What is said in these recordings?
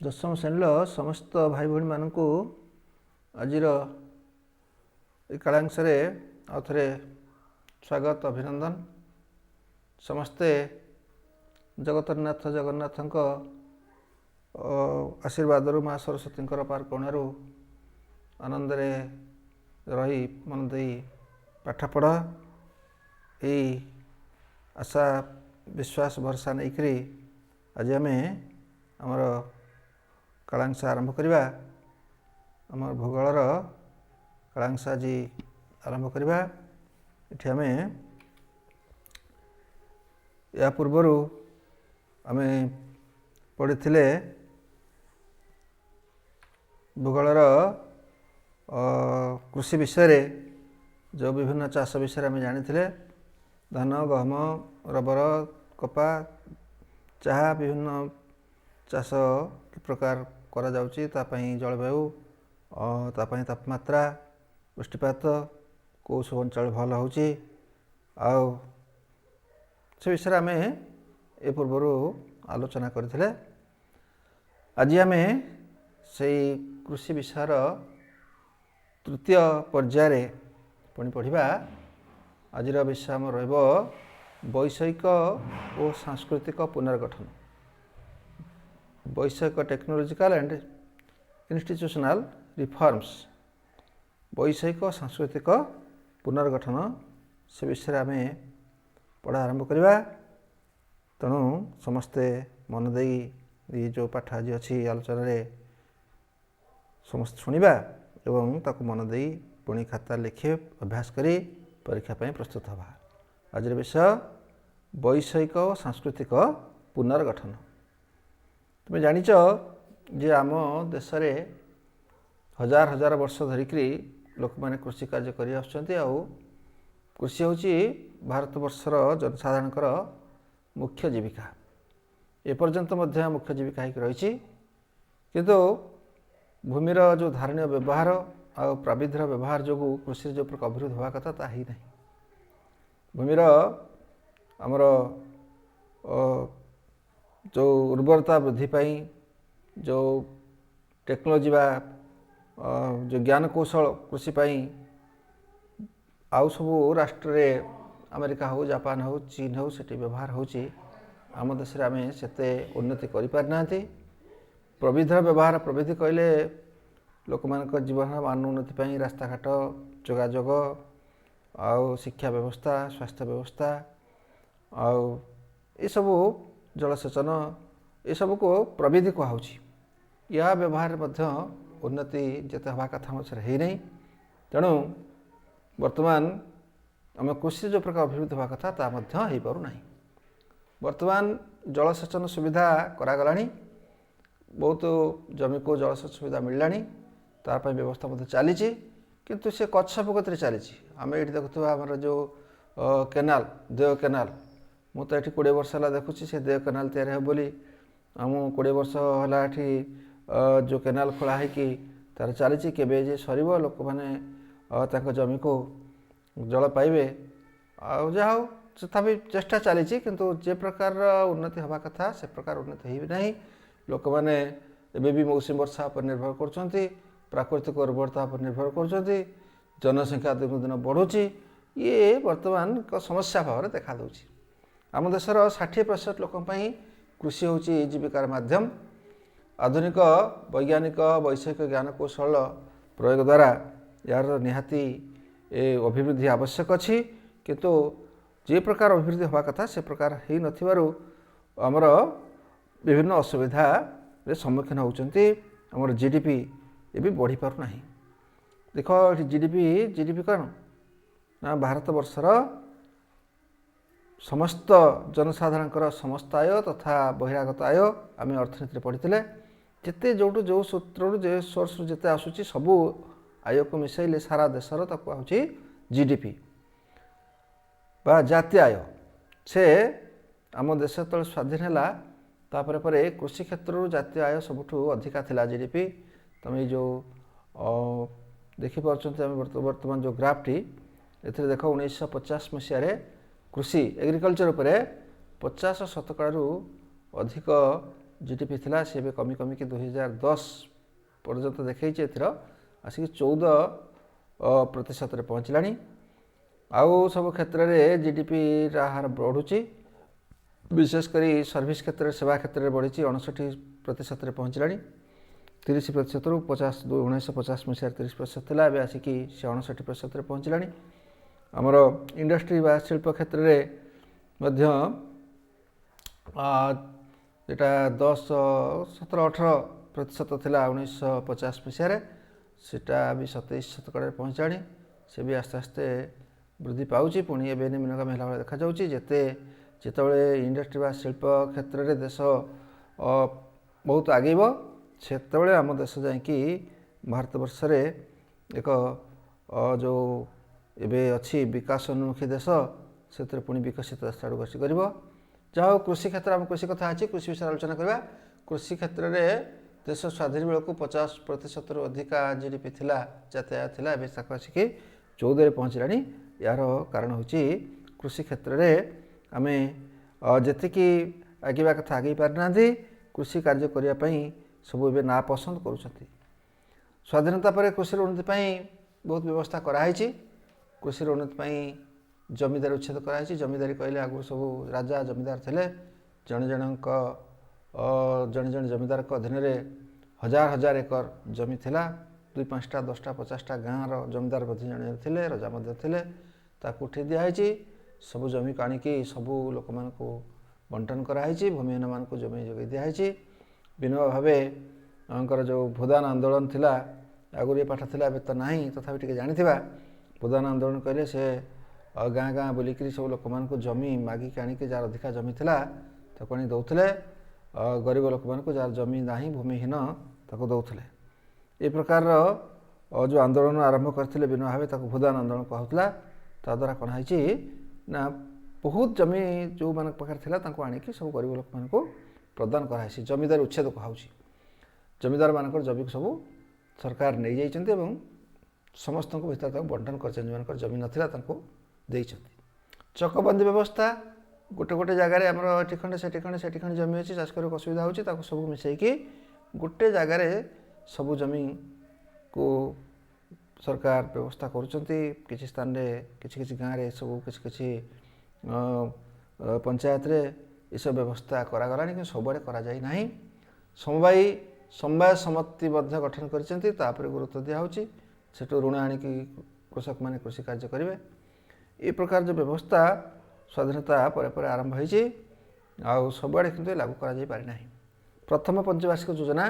ଦଶମ ଶ୍ରେଣୀର ସମସ୍ତ ଭାଇ ଭଉଣୀମାନଙ୍କୁ ଆଜିର ଏ କାଳାଂଶରେ ଆଉ ଥରେ ସ୍ୱାଗତ, ଅଭିନନ୍ଦନ। ସମସ୍ତେ ଜଗତରନାଥ ଜଗନ୍ନାଥଙ୍କ ଆଶୀର୍ବାଦରୁ, ମା ସରସ୍ୱତୀଙ୍କର ଅପାର କରୁଣାରୁ ଆନନ୍ଦରେ ରହି ମନ ଦେଇ ପାଠ ପଢ଼, ଏଇ ଆଶା, ବିଶ୍ୱାସ, ଭରସା ନେଇକରି ଆଜି ଆମେ ଆମର କାଳାଂଶ ଆରମ୍ଭ କରିବା। ଆମର ଭୂଗୋଳର କାଳାଂଶ ଆଜି ଆରମ୍ଭ କରିବା। ଏଠି ଆମେ ଏହା ପୂର୍ବରୁ ଆମେ ପଢ଼ିଥିଲେ ଭୂଗୋଳର କୃଷି ବିଷୟରେ, ଯେଉଁ ବିଭିନ୍ନ ଚାଷ ବିଷୟରେ ଆମେ ଜାଣିଥିଲେ, ଧାନ, ଗହମ, ରବର, କପା, ଚାହା, ବିଭିନ୍ନ ଚାଷ କି ପ୍ରକାର କରାଯାଉଛି, ତା ପାଇଁ ଜଳବାୟୁ, ତା ପାଇଁ ତାପମାତ୍ରା, ବୃଷ୍ଟିପାତ, କେଉଁ ସବୁ ଅଞ୍ଚଳ ଭଲ ହେଉଛି, ଆଉ ସେ ବିଷୟରେ ଆମେ ଏ ପୂର୍ବରୁ ଆଲୋଚନା କରିଥିଲେ। ଆଜି ଆମେ ସେଇ କୃଷି ବିଷୟର ତୃତୀୟ ପର୍ଯ୍ୟାୟରେ ପୁଣି ପଢ଼ିବା। ଆଜିର ବିଷୟ ଆମର ରହିବ ବୈଷୟିକ ଓ ସାଂସ୍କୃତିକ ପୁନର୍ଗଠନ, ବୈଷୟିକ, ଟେକ୍ନୋଲୋଜିକାଲ ଆଣ୍ଡ ଇନଷ୍ଟିଚ୍ୟୁସନାଲ ରିଫର୍ମସ୍। ବୈଷୟିକ ସାଂସ୍କୃତିକ ପୁନର୍ଗଠନ, ସେ ବିଷୟରେ ଆମେ ପଢ଼ା ଆରମ୍ଭ କରିବା। ତେଣୁ ସମସ୍ତେ ମନ ଦେଇ ଏଇ ଯେଉଁ ପାଠ ଆଜି ଅଛି ଆଲୋଚନାରେ, ସମସ୍ତେ ଶୁଣିବା ଏବଂ ତାକୁ ମନ ଦେଇ ପୁଣି ଖାତା ଲେଖି ଅଭ୍ୟାସ କରି ପରୀକ୍ଷା ପାଇଁ ପ୍ରସ୍ତୁତ ହେବା। ଆଜିର ବିଷୟ ବୈଷୟିକ ଓ ସାଂସ୍କୃତିକ ପୁନର୍ଗଠନ। ତୁମେ ଜାଣିଛ ଯେ ଆମ ଦେଶରେ ହଜାର ହଜାର ବର୍ଷ ଧରିକିରି ଲୋକମାନେ କୃଷି କାର୍ଯ୍ୟ କରି ଆସୁଛନ୍ତି, ଆଉ କୃଷି ହେଉଛି ଭାରତବର୍ଷର ଜନସାଧାରଣଙ୍କର ମୁଖ୍ୟ ଜୀବିକା। ଏପର୍ଯ୍ୟନ୍ତ ମଧ୍ୟ ମୁଖ୍ୟ ଜୀବିକା ହେଇକି ରହିଛି। କିନ୍ତୁ ଭୂମିର ଯେଉଁ ଧାରଣୀୟ ବ୍ୟବହାର ଆଉ ପ୍ରବିଧିର ବ୍ୟବହାର ଯୋଗୁଁ କୃଷିରେ ଯେଉଁ ପ୍ରକାର ଅଭିବୃଦ୍ଧି ହେବା କଥା, ତାହା ହେଇନାହିଁ। ଭୂମିର ଆମର ଯେଉଁ ଉର୍ବରତା ବୃଦ୍ଧି ପାଇଁ ଯେଉଁ ଟେକ୍ନୋଲୋଜି ବା ଯେଉଁ ଜ୍ଞାନ କୌଶଳ କୃଷି ପାଇଁ ଆଉ ସବୁ ରାଷ୍ଟ୍ରରେ, ଆମେରିକା ହେଉ, ଜାପାନ ହେଉ, ଚୀନ ହେଉ, ସେଠି ବ୍ୟବହାର ହେଉଛି, ଆମ ଦେଶରେ ଆମେ ସେତେ ଉନ୍ନତି କରିପାରିନାହାନ୍ତି। ପ୍ରବିଧିର ବ୍ୟବହାର, ପ୍ରବିଧି କହିଲେ ଲୋକମାନଙ୍କ ଜୀବନର ମାନ ଉନ୍ନତି ପାଇଁ ରାସ୍ତାଘାଟ, ଯୋଗାଯୋଗ, ଆଉ ଶିକ୍ଷା ବ୍ୟବସ୍ଥା, ସ୍ୱାସ୍ଥ୍ୟ ବ୍ୟବସ୍ଥା, ଆଉ ଏସବୁ ଜଳସେଚନ, ଏସବୁକୁ ପ୍ରବିଧି କୁହାହେଉଛି। ଏହା ବ୍ୟବହାରରେ ମଧ୍ୟ ଉନ୍ନତି ଯେତେ ହେବା କଥା ଆମ ଦେଶରେ ହେଇନାହିଁ। ତେଣୁ ବର୍ତ୍ତମାନ ଆମେ କୃଷି ଯେଉଁ ପ୍ରକାର ଅଭିବୃଦ୍ଧି ହେବା କଥା, ତାହା ମଧ୍ୟ ହେଇପାରୁନାହିଁ। ବର୍ତ୍ତମାନ ଜଳସେଚନ ସୁବିଧା କରାଗଲାଣି, ବହୁତ ଜମିକୁ ଜଳସେଚନ ସୁବିଧା ମିଳିଲାଣି, ତା ପାଇଁ ବ୍ୟବସ୍ଥା ମଧ୍ୟ ଚାଲିଛି, କିନ୍ତୁ ସେ କଚ୍ଛପ ଗତିରେ ଚାଲିଛି। ଆମେ ଏଇଠି ଦେଖୁଥିବା ଆମର ଯେଉଁ କେନାଲ, ଦେଓ କେନାଲ, ମୁଁ ତ ଏଠି 20 ବର୍ଷ ହେଲା ଦେଖୁଛି ସେ ଦେଓ କେନାଲ ତିଆରି ହେବ ବୋଲି। ଆଉ ମୁଁ 20 ବର୍ଷ ହେଲା ଏଠି ଯେଉଁ କେନାଲ ଖୋଳା ହେଇକି ତାର ଚାଲିଛି, କେବେ ଯେ ସରିବ, ଲୋକମାନେ ତାଙ୍କ ଜମିକୁ ଜଳ ପାଇବେ? ଆଉ ଯାହା ହଉ, ତଥାପି ଚେଷ୍ଟା ଚାଲିଛି, କିନ୍ତୁ ଯେ ପ୍ରକାରର ଉନ୍ନତି ହେବା କଥା, ସେ ପ୍ରକାର ଉନ୍ନତି ହେଇନାହିଁ। ଲୋକମାନେ ଏବେ ବି ମୌସୁମୀ ବର୍ଷା ଉପରେ ନିର୍ଭର କରୁଛନ୍ତି, ପ୍ରାକୃତିକ ଉର୍ବରତା ଉପରେ ନିର୍ଭର କରୁଛନ୍ତି। ଜନସଂଖ୍ୟା ଦିନକୁ ଦିନ ବଢ଼ୁଛି। ଇଏ ବର୍ତ୍ତମାନ ଏକ ସମସ୍ୟା ଭାବରେ ଦେଖାଦେଉଛି। ଆମ ଦେଶର 60% ଲୋକଙ୍କ ପାଇଁ କୃଷି ହେଉଛି ଜୀବିକାର ମାଧ୍ୟମ। ଆଧୁନିକ ବୈଜ୍ଞାନିକ ବୈଷୟିକ ଜ୍ଞାନକୌଶଳ ପ୍ରୟୋଗ ଦ୍ୱାରା ଏହାର ନିହାତି ଏ ଅଭିବୃଦ୍ଧି ଆବଶ୍ୟକ ଅଛି, କିନ୍ତୁ ଯେ ପ୍ରକାର ଅଭିବୃଦ୍ଧି ହେବା କଥା, ସେ ପ୍ରକାର ହେଇନଥିବାରୁ ଆମର ବିଭିନ୍ନ ଅସୁବିଧାରେ ସମ୍ମୁଖୀନ ହେଉଛନ୍ତି। ଆମର ଜିଡିପି ଏବେ ବଢ଼ିପାରୁନାହିଁ। ଦେଖ ଏଠି ଜିଡିପି। ଜିଡିପି କ'ଣ ନା ଭାରତ ବର୍ଷର ସମସ୍ତ ଜନସାଧାରଣଙ୍କର ସମସ୍ତ ଆୟ ତଥା ବହିରାଗତ ଆୟ। ଆମେ ଅର୍ଥନୀତିରେ ପଢ଼ିଥିଲେ, ଯେତେ ଯେଉଁଠୁ, ଯେଉଁ ସୂତ୍ରରୁ, ଯେ ସୋର୍ସରୁ ଯେତେ ଆସୁଛି, ସବୁ ଆୟକୁ ମିଶାଇଲେ ସାରା ଦେଶର, ତାକୁ ହେଉଛି ଜିଡିପି ବା ଜାତୀୟ ଆୟ। ସେ ଆମ ଦେଶ ଯେତେବେଳେ ସ୍ୱାଧୀନ ହେଲା, ତାପରେ ପରେ କୃଷି କ୍ଷେତ୍ରରୁ ଜାତୀୟ ଆୟ ସବୁଠୁ ଅଧିକା ଥିଲା, ଜିଡିପି। ତୁମେ ଏଇ ଯେଉଁ ଦେଖିପାରୁଛନ୍ତି, ଆମେ ବର୍ତ୍ତମାନ ଯେଉଁ ଗ୍ରାଫଟି, ଏଥିରେ ଦେଖ, 1950 ମସିହାରେ କୃଷି, ଏଗ୍ରିକଲଚର ଉପରେ 50 ଶତକଡ଼ାରୁ ଅଧିକ GDP ଥିଲା, ସେ ଏବେ କମି କମିକି 2010 ପର୍ଯ୍ୟନ୍ତ ଦେଖେଇଛି, ଏଥିର ଆସିକି 14 ପ୍ରତିଶତରେ ପହଞ୍ଚିଲାଣି। ଆଉ ସବୁ କ୍ଷେତ୍ରରେ ଜିଡିପିର ହାର ବଢ଼ୁଛି। ବିଶେଷ କରି ସର୍ଭିସ କ୍ଷେତ୍ରରେ, ସେବା କ୍ଷେତ୍ରରେ ବଢ଼ିଛି, 59 ପ୍ରତିଶତରେ ପହଞ୍ଚିଲାଣି। 30 ପ୍ରତିଶତରୁ 50, 1950 ମସିହାରେ 30% ଥିଲା, ଏବେ ଆସିକି ସେ 59 ପ୍ରତିଶତରେ ପହଞ୍ଚିଲାଣି। ଆମର ଇଣ୍ଡଷ୍ଟ୍ରି ବା ଶିଳ୍ପ କ୍ଷେତ୍ରରେ ମଧ୍ୟ ଏଇଟା 10, 17, 18% ଥିଲା 1950 ମସିହାରେ, ସେଟା ବି 27 ଶତକଡ଼ାରେ ପହଞ୍ଚିଲାଣି। ସେ ବି ଆସ୍ତେ ଆସ୍ତେ ବୃଦ୍ଧି ପାଉଛି, ପୁଣି ଏବେ ନିମ୍ନଗାମୀ ହେଲା ଭଳିଆ ଦେଖାଯାଉଛି। ଯେତେବେଳେ ଇଣ୍ଡଷ୍ଟ୍ରି ବା ଶିଳ୍ପ କ୍ଷେତ୍ରରେ ଦେଶ ବହୁତ ଆଗେଇବ, ସେତେବେଳେ ଆମ ଦେଶ ଯାଇକି ଭାରତବର୍ଷରେ ଏକ ଯେଉଁ ଏବେ ଅଛି ବିକାଶ ଉନ୍ମୁଖୀ ଦେଶ, ସେଥିରେ ପୁଣି ବିକଶିତ ଦେଶ ଆଡ଼କୁ ଗତି କରିବ। ଯାହା ହଉ, କୃଷି କ୍ଷେତ୍ର, ଆମ କୃଷି କଥା ଅଛି, କୃଷି ବିଷୟରେ ଆଲୋଚନା କରିବା। କୃଷି କ୍ଷେତ୍ରରେ ଦେଶ ସ୍ୱାଧୀନ ବେଳକୁ 50 ପ୍ରତିଶତରୁ ଅଧିକା ଜିଡିପି ଥିଲା, ଜାତୀୟ ଆୟ ଥିଲା, ଏବେ ତାକୁ ଆସିକି 14ରେ ପହଞ୍ଚିଲାଣି। ଏହାର କାରଣ ହେଉଛି କୃଷି କ୍ଷେତ୍ରରେ ଆମେ ଯେତିକି ଆଗେଇବା କଥା ଆଗେଇ ପାରିନାହାନ୍ତି। କୃଷି କାର୍ଯ୍ୟ କରିବା ପାଇଁ ସବୁ ଏବେ ନାପସନ୍ଦ କରୁଛନ୍ତି। ସ୍ୱାଧୀନତା ପରେ କୃଷିର ଉନ୍ନତି ପାଇଁ ବହୁତ ବ୍ୟବସ୍ଥା କରାହେଇଛି। କୃଷିର ଉନ୍ନତି ପାଇଁ ଜମିଦାରୀ ଉଚ୍ଛେଦ କରାହେଇଛି। ଜମିଦାରୀ କହିଲେ ଆଗରୁ ସବୁ ରାଜା ଜମିଦାର ଥିଲେ, ଜଣେ ଜଣଙ୍କ ଜଣେ ଜଣେ ଜମିଦାରଙ୍କ ଅଧୀନରେ ହଜାର ହଜାର ଏକର ଜମି ଥିଲା। ଦୁଇ ପାଞ୍ଚଟା, 10ଟା, 50ଟା ଗାଁର ଜମିଦାର ମଧ୍ୟ ଜଣେ ଜଣେ ଥିଲେ, ରଜା ମଧ୍ୟ ଥିଲେ। ତାକୁ ଉଠେଇ ଦିଆହେଇଛି। ସବୁ ଜମିକୁ ଆଣିକି ସବୁ ଲୋକମାନଙ୍କୁ ବଣ୍ଟନ କରାହେଇଛି। ଭୂମିହୀନମାନଙ୍କୁ ଜମି ଯୋଗାଇ ଦିଆହେଇଛି। ବିନୋବା ଭାବେ ଙ୍କର ଯେଉଁ ଭୂଦାନ ଆନ୍ଦୋଳନ ଥିଲା, ଆଗରୁ ଏ ପାଠ ଥିଲା, ଏବେ ତ ନାହିଁ, ତଥାପି ଟିକେ ଜାଣିଥିବା। ଭୂଦାନ ଆନ୍ଦୋଳନ କହିଲେ ସେ ଗାଁ ଗାଁ ବୁଲିକିରି ସବୁ ଲୋକମାନଙ୍କୁ ଜମି ମାଗିକି ଆଣିକି, ଯାହାର ଅଧିକା ଜମି ଥିଲା ତାକୁ ଆଣି ଦେଉଥିଲେ। ଗରିବ ଲୋକମାନଙ୍କୁ, ଯାହାର ଜମି ନାହିଁ, ଭୂମିହୀନ, ତାକୁ ଦେଉଥିଲେ। ଏ ପ୍ରକାରର ଯେଉଁ ଆନ୍ଦୋଳନ ଆରମ୍ଭ କରିଥିଲେ ବିନୋବା ଭାବେ, ତାକୁ ଭୂଦାନ ଆନ୍ଦୋଳନ କୁହାହେଉଥିଲା। ତା ଦ୍ୱାରା କ'ଣ ହେଇଛି ନା ବହୁତ ଜମି ଯେଉଁମାନଙ୍କ ପାଖରେ ଥିଲା, ତାଙ୍କୁ ଆଣିକି ସବୁ ଗରିବ ଲୋକମାନଙ୍କୁ ପ୍ରଦାନ କରାହେଇଛି। ଜମିଦାର ଉଚ୍ଛେଦ କୁହାହେଉଛି। ଜମିଦାରମାନଙ୍କର ଜମିକୁ ସବୁ ସରକାର ନେଇଯାଇଛନ୍ତି ଏବଂ ସମସ୍ତଙ୍କ ଭିତରେ ତାକୁ ବଣ୍ଟନ କରିଛନ୍ତି। ଯେଉଁମାନଙ୍କର ଜମି ନଥିଲା, ତାଙ୍କୁ ଦେଇଛନ୍ତି। ଚକବନ୍ଦୀ ବ୍ୟବସ୍ଥା, ଗୋଟେ ଗୋଟେ ଜାଗାରେ ଆମର ଏଠି ଖଣ୍ଡେ, ସେଠି ଖଣ୍ଡେ, ସେଠି ଖଣ୍ଡେ ଜମି ଅଛି, ଚାଷ କରିବାକୁ ଅସୁବିଧା ହେଉଛି, ତାକୁ ସବୁ ମିଶାଇକି ଗୋଟେ ଜାଗାରେ ସବୁ ଜମିକୁ ସରକାର ବ୍ୟବସ୍ଥା କରୁଛନ୍ତି। କିଛି ସ୍ଥାନରେ, କିଛି କିଛି ଗାଁରେ ସବୁ, କିଛି କିଛି ପଞ୍ଚାୟତରେ ଏସବୁ ବ୍ୟବସ୍ଥା କରାଗଲାଣି, କିନ୍ତୁ ସବୁଆଡ଼େ କରାଯାଇ ନାହିଁ। ସମବାୟ ସମିତି ମଧ୍ୟ ଗଠନ କରିଛନ୍ତି, ତାପରେ ଗୁରୁତ୍ୱ ଦିଆହେଉଛି। ସେଠୁ ଋଣ ଆଣିକି କୃଷକମାନେ କୃଷି କାର୍ଯ୍ୟ କରିବେ। ଏ ପ୍ରକାର ଯେଉଁ ବ୍ୟବସ୍ଥା ସ୍ୱାଧୀନତା ପରେ ପରେ ଆରମ୍ଭ ହୋଇଛି, ଆଉ ସବୁଆଡ଼େ କିନ୍ତୁ ଲାଗୁ କରାଯାଇ ପାରିନାହିଁ। ପ୍ରଥମ ପଞ୍ଚବାର୍ଷିକ ଯୋଜନା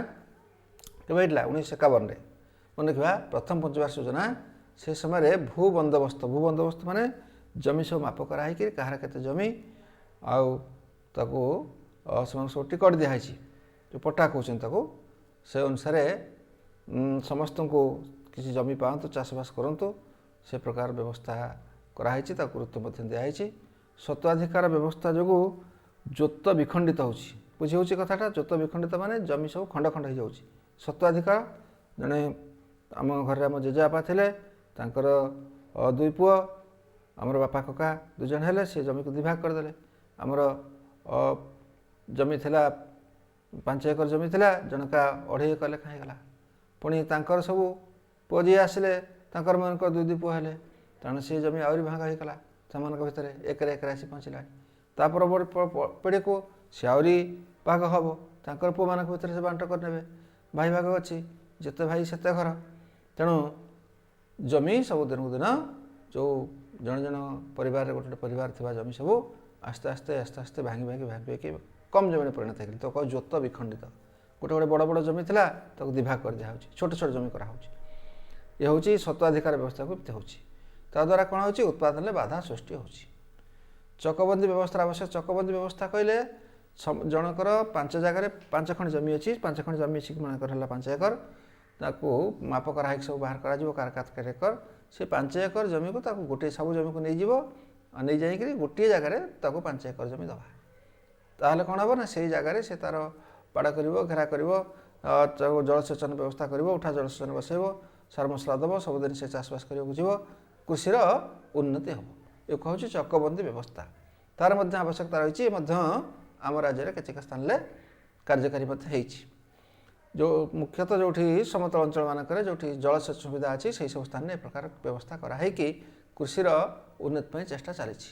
କେବେ ହେଇଥିଲା? 1951ରେ। ମନେ ରଖିବା, ପ୍ରଥମ ପଞ୍ଚବାର୍ଷିକ ଯୋଜନା। ସେ ସମୟରେ ଭୂ ବନ୍ଦୋବସ୍ତ, ଭୂ ବନ୍ଦୋବସ୍ତ ମାନେ ଜମି ସବୁ ମାପ କରାହେଇକରି କାହାର କେତେ ଜମି, ଆଉ ତାକୁ ସେମାନଙ୍କୁ ସବୁ ଟିକଟ ଦିଆହେଇଛି, ଯେଉଁ ପଟ୍ଟା କହୁଛନ୍ତି ତାକୁ। ସେ ଅନୁସାରେ ସମସ୍ତଙ୍କୁ କିଛି ଜମି ପାଆନ୍ତୁ, ଚାଷବାସ କରନ୍ତୁ, ସେ ପ୍ରକାର ବ୍ୟବସ୍ଥା କରାହେଇଛି। ତାକୁ ଗୁରୁତ୍ୱ ମଧ୍ୟ ଦିଆହେଇଛି। ସ୍ୱତ୍ୱାଧିକାର ବ୍ୟବସ୍ଥା ଯୋଗୁଁ ଜୋତ ବିଖଣ୍ଡିତ ହେଉଛି। ବୁଝି ହେଉଛି କଥାଟା? ଜୋତ ବିଖଣ୍ଡିତ ମାନେ ଜମି ସବୁ ଖଣ୍ଡ ଖଣ୍ଡ ହେଇଯାଉଛି। ସ୍ୱତ୍ୱାଧିକାର, ଜଣେ ଆମ ଘରେ ଆମ ଜେଜେବାପା ଥିଲେ, ତାଙ୍କର ଦୁଇ ପୁଅ, ଆମର ବାପା କକା ଦୁଇ ଜଣ ହେଲେ, ସେ ଜମିକୁ ଦୁଇ ଭାଗ କରିଦେଲେ। ଆମର ଜମି ଥିଲା, 5 ଏକର ଜମି ଥିଲା, ଜଣକା 2.5 ଏକର ଲେଖା ହେଇଗଲା। ପୁଣି ତାଙ୍କର ସବୁ ପୁଅ ଯିଏ ଆସିଲେ, ତାଙ୍କର ମାନଙ୍କର ଦୁଇ ଦୁଇ ପୁଅ ହେଲେ, ତେଣୁ ସେ ଜମି ଆହୁରି ଭାଗ ହେଇଗଲା ସେମାନଙ୍କ ଭିତରେ, ଏକରେ ଏକରେ ଆସି ପହଞ୍ଚିଲାଣି। ତା ପରବର୍ତ୍ତୀ ପିଢ଼ିକୁ ସେ ଆହୁରି ଭାଗ ହେବ, ତାଙ୍କର ପୁଅମାନଙ୍କ ଭିତରେ ସେ ବାଣ୍ଟ କରିନେବେ। ଭାଇ ଭାଗ ଅଛି, ଯେତେ ଭାଇ ସେତେ ଘର। ତେଣୁ ଜମି ସବୁ ଦିନକୁ ଦିନ ଯେଉଁ ଜଣେ ଜଣ ପରିବାରରେ ଗୋଟେ ଗୋଟେ ପରିବାର ଥିବା ଜମି ସବୁ ଆସ୍ତେ ଆସ୍ତେ ଆସ୍ତେ ଆସ୍ତେ ଭାଙ୍ଗି ଭାଙ୍ଗି ଭାଙ୍ଗି ଭାଙ୍ଗି କମ୍ ଜମିରେ ପରିଣତ ହେଇଗଲେ। ତ କହ ଜୋତ ବିଖଣ୍ଡିତ। ଗୋଟେ ଗୋଟେ ବଡ଼ ବଡ଼ ଜମି ଥିଲା, ତାକୁ ଦୁଇଭାଗ କରିଦିଆହେଉଛି, ଛୋଟ ଛୋଟ ଜମି କରାହେଉଛି। ଏ ହେଉଛି ସ୍ୱତ୍ୱାଧିକାର ବ୍ୟବସ୍ଥାକୁ ଏମିତି ହେଉଛି। ତା ଦ୍ୱାରା କ'ଣ ହେଉଛି? ଉତ୍ପାଦନରେ ବାଧା ସୃଷ୍ଟି ହେଉଛି। ଚକବନ୍ଦୀ ବ୍ୟବସ୍ଥାର ଆବଶ୍ୟକ। ଚକବନ୍ଦୀ ବ୍ୟବସ୍ଥା କହିଲେ ଜଣଙ୍କର ପାଞ୍ଚ ଜାଗାରେ 5 ଖଣ୍ଡ ଜମି ଅଛି, 5 ଖଣ୍ଡ ଜମି ଅଛି, ମନେକର ହେଲା 5 ଏକର, ତାକୁ ମାପ କରାହେଇକି ସବୁ ବାହାର କରାଯିବ କାହାର କେତେ ଏକର। ସେ 5 ଏକର ଜମିକୁ ତାକୁ ଗୋଟିଏ ସବୁ ଜମିକୁ ନେଇଯିବ, ନେଇଯାଇକିରି ଗୋଟିଏ ଜାଗାରେ ତାକୁ 5 ଏକର ଜମି ଦେବା। ତାହେଲେ କ'ଣ ହେବ ନା ସେଇ ଜାଗାରେ ସେ ତା'ର ବାଡ଼ କରିବ, ଘେରା କରିବ, ଜଳସେଚନ ବ୍ୟବସ୍ଥା କରିବ, ଉଠା ଜଳସେଚନ ବସେଇବ, ସାର ମସଲା ଦେବ, ସବୁଦିନ ସେ ଚାଷବାସ କରିବାକୁ ଯିବ, କୃଷିର ଉନ୍ନତି ହେବ। ଏ ହେଉଛି ଚକବନ୍ଦୀ ବ୍ୟବସ୍ଥା। ତାର ମଧ୍ୟ ଆବଶ୍ୟକତା ରହିଛି। ମଧ୍ୟ ଆମ ରାଜ୍ୟରେ କେତେକ ସ୍ଥାନରେ କାର୍ଯ୍ୟକାରୀ ମଧ୍ୟ ହେଇଛି। ଯେଉଁ ମୁଖ୍ୟତଃ ଯେଉଁଠି ସମତଳ ଅଞ୍ଚଳମାନଙ୍କରେ ଯେଉଁଠି ଜଳସେଚ ସୁବିଧା ଅଛି, ସେହିସବୁ ସ୍ଥାନରେ ଏ ପ୍ରକାର ବ୍ୟବସ୍ଥା କରାହେଇକି କୃଷିର ଉନ୍ନତି ପାଇଁ ଚେଷ୍ଟା ଚାଲିଛି।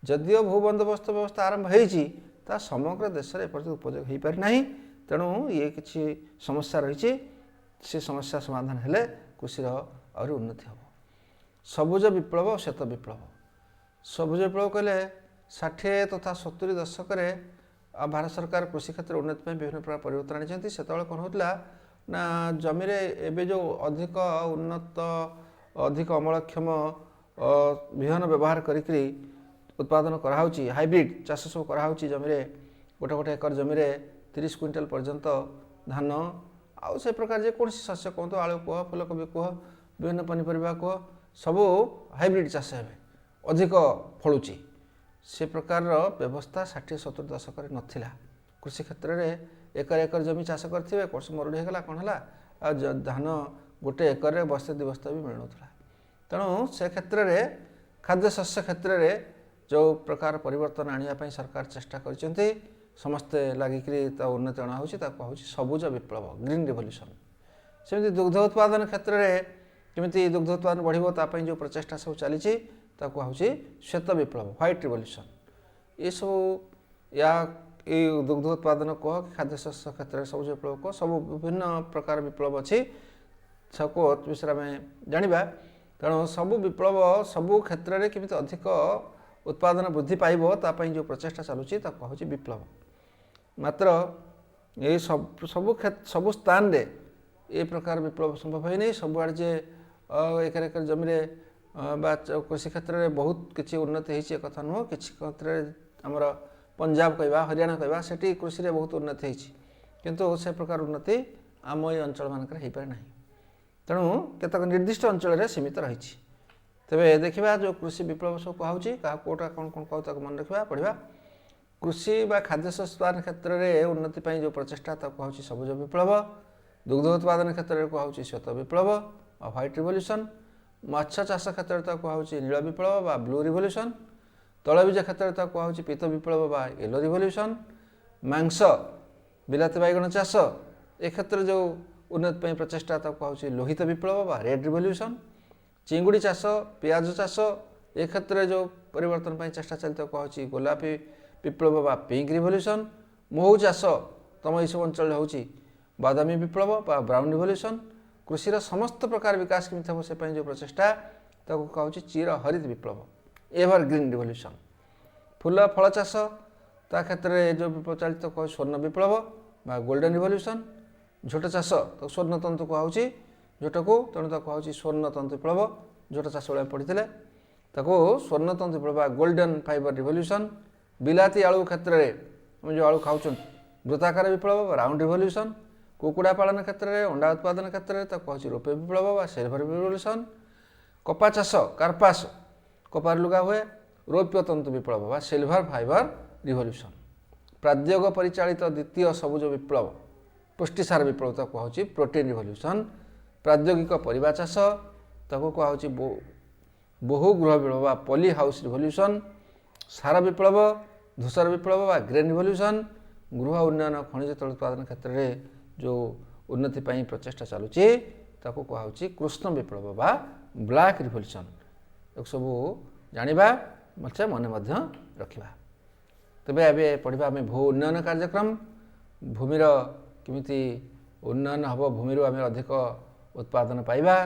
ଯଦିଓ ଭୂ ବନ୍ଦୋବସ୍ତ ବ୍ୟବସ୍ଥା ଆରମ୍ଭ ହେଇଛି, ତାହା ସମଗ୍ର ଦେଶରେ ଏପର୍ଯ୍ୟନ୍ତ ଉପଯୋଗ ହୋଇପାରିନାହିଁ। ତେଣୁ ଇଏ କିଛି ସମସ୍ୟା ରହିଛି। ସେ ସମସ୍ୟା ସମାଧାନ ହେଲେ କୃଷିର ଆହୁରି ଉନ୍ନତି ହେବ। ସବୁଜ ବିପ୍ଳବ, ଶ୍ୱେତ ବିପ୍ଳବ। ସବୁଜ ବିପ୍ଳବ କହିଲେ 60 ତଥା 70 ଦଶକରେ ଭାରତ ସରକାର କୃଷି କ୍ଷେତ୍ରରେ ଉନ୍ନତି ପାଇଁ ବିଭିନ୍ନ ପ୍ରକାର ପରିବର୍ତ୍ତନ ଆଣିଛନ୍ତି। ସେତେବେଳେ କ'ଣ ହେଉଥିଲା ନା, ଜମିରେ ଏବେ ଯେଉଁ ଅଧିକ ଉନ୍ନତ, ଅଧିକ ଅମଳକ୍ଷମ ବିହନ ବ୍ୟବହାର କରିକିରି ଉତ୍ପାଦନ କରାହେଉଛି, ହାଇବ୍ରିଡ଼ ଚାଷ ସବୁ କରାହେଉଛି, ଜମିରେ ଗୋଟେ ଗୋଟେ ଏକର ଜମିରେ 30 କୁଇଣ୍ଟାଲ ପର୍ଯ୍ୟନ୍ତ ଧାନ ଆଉ ସେ ପ୍ରକାର ଯେକୌଣସି ଶସ୍ୟ କୁହନ୍ତୁ, ଆଳୁ କୁହ, ଫୁଲକୋବି କୁହ, ବିଭିନ୍ନ ପନିପରିବା କୁହ, ସବୁ ହାଇବ୍ରିଡ଼ ଚାଷ ହେବେ ଅଧିକ ଫଳୁଛି। ସେ ପ୍ରକାରର ବ୍ୟବସ୍ଥା 60 70 ଦଶକରେ ନଥିଲା। କୃଷି କ୍ଷେତ୍ରରେ ଏକର ଏକର ଜମି ଚାଷ କରିଥିବେ, କୌଣସି ମରୁଡ଼ି ହେଇଗଲା, କ'ଣ ହେଲା, ଆଉ ଧାନ ଗୋଟେ ଏକରରେ ବସ୍ତେ 2 ବସ୍ତା ବି ମିଳୁନଥିଲା। ତେଣୁ ସେ କ୍ଷେତ୍ରରେ, ଖାଦ୍ୟ ଶସ୍ୟ କ୍ଷେତ୍ରରେ ଯେଉଁ ପ୍ରକାର ପରିବର୍ତ୍ତନ ଆଣିବା ପାଇଁ ସରକାର ଚେଷ୍ଟା କରିଛନ୍ତି, ସମସ୍ତେ ଲାଗିକିରି ତା ଉନ୍ନତି ଅଣା ହେଉଛି, ତାକୁ କୁହାହେଉଛି ସବୁଜ ବିପ୍ଳବ, ଗ୍ରୀନ୍ ରିଭଲ୍ୟୁସନ୍। ସେମିତି ଦୁଗ୍ଧ ଉତ୍ପାଦନ କ୍ଷେତ୍ରରେ କେମିତି ଦୁଗ୍ଧ ଉତ୍ପାଦନ ବଢ଼ିବ, ତା ପାଇଁ ଯେଉଁ ପ୍ରଚେଷ୍ଟା ସବୁ ଚାଲିଛି, ତାକୁ କୁହାହେଉଛି ଶ୍ୱେତ ବିପ୍ଳବ, ହ୍ୱାଇଟ୍ ରିଭଲ୍ୟୁସନ୍। ଏସବୁ ଏଇ ଦୁଗ୍ଧ ଉତ୍ପାଦନ କୁହ କି ଖାଦ୍ୟଶସ୍ୟ କ୍ଷେତ୍ରରେ ସବୁଜ ବିପ୍ଳବ କୁହ, ସବୁ ବିଭିନ୍ନ ପ୍ରକାର ବିପ୍ଳବ ଅଛି, ସବୁ ବିଷୟରେ ଆମେ ଜାଣିବା। ତେଣୁ ସବୁ ବିପ୍ଳବ, ସବୁ କ୍ଷେତ୍ରରେ କେମିତି ଅଧିକ ଉତ୍ପାଦନ ବୃଦ୍ଧି ପାଇବ, ତା ପାଇଁ ଯେଉଁ ପ୍ରଚେଷ୍ଟା ଚାଲୁଛି, ତାକୁ କୁହାହେଉଛି ବିପ୍ଳବ। ମାତ୍ର ଏଇ ସବୁ ସବୁ ସବୁ ସ୍ଥାନରେ ଏ ପ୍ରକାର ବିପ୍ଳବ ସମ୍ଭବ ହୋଇନାହିଁ। ସବୁଆଡ଼େ ଯେ ଏକର ଏକର ଜମିରେ ବା କୃଷି କ୍ଷେତ୍ରରେ ବହୁତ କିଛି ଉନ୍ନତି ହେଇଛି, ଏକଥା ନୁହଁ। କିଛି କ୍ଷେତ୍ରରେ, ଆମର ପଞ୍ଜାବ କହିବା, ହରିୟାଣା କହିବା, ସେଠି କୃଷିରେ ବହୁତ ଉନ୍ନତି ହେଇଛି। କିନ୍ତୁ ସେ ପ୍ରକାର ଉନ୍ନତି ଆମ ଏଇ ଅଞ୍ଚଳମାନଙ୍କରେ ହେଇପାରେ ନାହିଁ। ତେଣୁ କେତେକ ନିର୍ଦ୍ଦିଷ୍ଟ ଅଞ୍ଚଳରେ ସୀମିତ ରହିଛି। ତେବେ ଦେଖିବା, ଯେଉଁ କୃଷି ବିପ୍ଳବ ସବୁ କୁହାହେଉଛି, କାହା କେଉଁଟା କ'ଣ କ'ଣ କହୁ, ତାକୁ ମନେ ରଖିବା, ପଢ଼ିବା। କୃଷି ବା ଖାଦ୍ୟ ଶସ୍ୟ ଉତ୍ପାଦନ କ୍ଷେତ୍ରରେ ଉନ୍ନତି ପାଇଁ ଯେଉଁ ପ୍ରଚେଷ୍ଟା, ତାକୁ କୁହାହେଉଛି ସବୁଜ ବିପ୍ଳବ। ଦୁଗ୍ଧ ଉତ୍ପାଦନ କ୍ଷେତ୍ରରେ କୁହାହେଉଛି ଶ୍ୱେତ ବିପ୍ଳବ ବା ହ୍ୱାଇଟ୍ ରିଭଲ୍ୟୁସନ୍। ମାଛ ଚାଷ କ୍ଷେତ୍ରରେ ତାକୁ କୁହାହେଉଛି ନୀଳ ବିପ୍ଳବ ବା ବ୍ଲୁ ରିଭଲ୍ୟୁସନ୍। ତୈଳବୀଜ କ୍ଷେତ୍ରରେ ତାକୁ କୁହାହେଉଛି ପୀତ ବିପ୍ଳବ ବା ୟେଲୋ ରିଭଲ୍ୟୁସନ୍। ମାଂସ, ବିଲାତି ବାଇଗଣ ଚାଷ, ଏ କ୍ଷେତ୍ରରେ ଯେଉଁ ଉନ୍ନତି ପାଇଁ ପ୍ରଚେଷ୍ଟା, ତାକୁ କୁହାହେଉଛି ଲୋହିତ ବିପ୍ଳବ ବା ରେଡ୍ ରିଭଲ୍ୟୁସନ୍। ଚିଙ୍ଗୁଡ଼ି ଚାଷ, ପିଆଜ ଚାଷ, ଏ କ୍ଷେତ୍ରରେ ଯେଉଁ ପରିବର୍ତ୍ତନ ପାଇଁ ଚେଷ୍ଟା ଚାଲି, ତାକୁ କୁହାହେଉଛି ଗୋଲାପୀ ବିପ୍ଳବ ବା ପିଙ୍କ ରିଭଲ୍ୟୁସନ୍। ମହୁ ଚାଷ ତମ ଏଇସବୁ ଅଞ୍ଚଳରେ ହେଉଛି, ବାଦାମୀ ବିପ୍ଳବ ବା ବ୍ରାଉନ୍ ରିଭଲ୍ୟୁସନ୍। କୃଷିର ସମସ୍ତ ପ୍ରକାର ବିକାଶ କେମିତି ହେବ, ସେ ପାଇଁ ଯେଉଁ ପ୍ରଚେଷ୍ଟା, ତାକୁ କୁହାହେଉଛି ଚିର ହରିତ ବିପ୍ଳବ, ଏଭର ଗ୍ରୀନ୍ ରିଭଲ୍ୟୁସନ୍। ଫୁଲ ଫଳ ଚାଷ, ତା କ୍ଷେତ୍ରରେ ଯେଉଁ ବିପ୍ଳବ ଚାଲିଛି, ତାକୁ କୁହାଉଛି ସ୍ୱର୍ଣ୍ଣ ବିପ୍ଳବ ବା ଗୋଲ୍ଡେନ୍ ରିଭଲ୍ୟୁସନ୍। ଝୋଟ ଚାଷ, ତାକୁ ସ୍ୱର୍ଣ୍ଣତନ୍ତୁ କୁହାହେଉଛି ଝୋଟକୁ, ତେଣୁ ତାକୁ କୁହାହେଉଛି ସ୍ୱର୍ଣ୍ଣତନ୍ତୁ ବିପ୍ଳବ। ଝୋଟ ଚାଷ ବେଳେ ପଢ଼ିଥିଲେ, ତାକୁ ସ୍ୱର୍ଣ୍ଣତନ୍ତୁ ବିପ୍ଳବ ବା ଗୋଲ୍ଡେନ୍ ଫାଇବର ରିଭଲ୍ୟୁସନ୍। ବିଲାତି ଆଳୁ କ୍ଷେତ୍ରରେ ଆମେ ଯେଉଁ ଆଳୁ ଖାଉଛନ୍ତି, ବୃତ୍ତାକାର ବିପ୍ଳବ ବା ରାଉଣ୍ଡ ରିଭଲ୍ୟୁସନ୍। କୁକୁଡ଼ା ପାଳନ କ୍ଷେତ୍ରରେ, ଅଣ୍ଡା ଉତ୍ପାଦନ କ୍ଷେତ୍ରରେ ତାକୁ କୁହାହେଉଛି ରୌପ୍ୟ ବିପ୍ଳବ ବା ସିଲଭର ରିଭଲ୍ୟୁସନ୍। କପା ଚାଷ, କାର୍ପାସ, କପାରୁ ଲୁଗା ହୁଏ, ରୌପ୍ୟ ତନ୍ତୁ ବିପ୍ଳବ ବା ସିଲଭର ଫାଇବର ରିଭଲ୍ୟୁସନ୍। ପ୍ରାଦ୍ୟୋଗ ପରିଚାଳିତ ଦ୍ୱିତୀୟ ସବୁଜ ବିପ୍ଳବ, ପୁଷ୍ଟିସାର ବିପ୍ଳବ, ତାକୁ କୁହାହେଉଛି ପ୍ରୋଟିନ୍ ରିଭଲ୍ୟୁସନ୍। ପ୍ରାଦ୍ୟୋଗିକ ପରିବା ଚାଷ, ତାକୁ କୁହାହେଉଛି ବହୁ ଗୃହ ବିପ୍ଳବ ବା ପଲି ହାଉସ୍ ରିଭଲ୍ୟୁସନ୍। ସାର ବିପ୍ଳବ, ଧୂସର ବିପ୍ଳବ ବା ଗ୍ରୀନ୍ ରିଭଲ୍ୟୁସନ୍। ଗୃହ ଉନ୍ନୟନ, ଖଣିଜ ତୈଳ ଉତ୍ପାଦନ କ୍ଷେତ୍ରରେ ଯେଉଁ ଉନ୍ନତି ପାଇଁ ପ୍ରଚେଷ୍ଟା ଚାଲୁଛି, ତାକୁ କୁହାହେଉଛି କୃଷ୍ଣ ବିପ୍ଳବ ବା ବ୍ଲାକ୍ ରିଭଲ୍ୟୁସନ୍। ସବୁ ଜାଣିବା, ମଧ୍ୟ ମନେ ମଧ୍ୟ ରଖିବା। ତେବେ ଏବେ ପଢ଼ିବା ଆମେ ଭୂ ଉନ୍ନୟନ କାର୍ଯ୍ୟକ୍ରମ। ଭୂମିର କେମିତି ଉନ୍ନୟନ ହେବ, ଭୂମିରୁ ଆମେ ଅଧିକ ଉତ୍ପାଦନ ପାଇବା,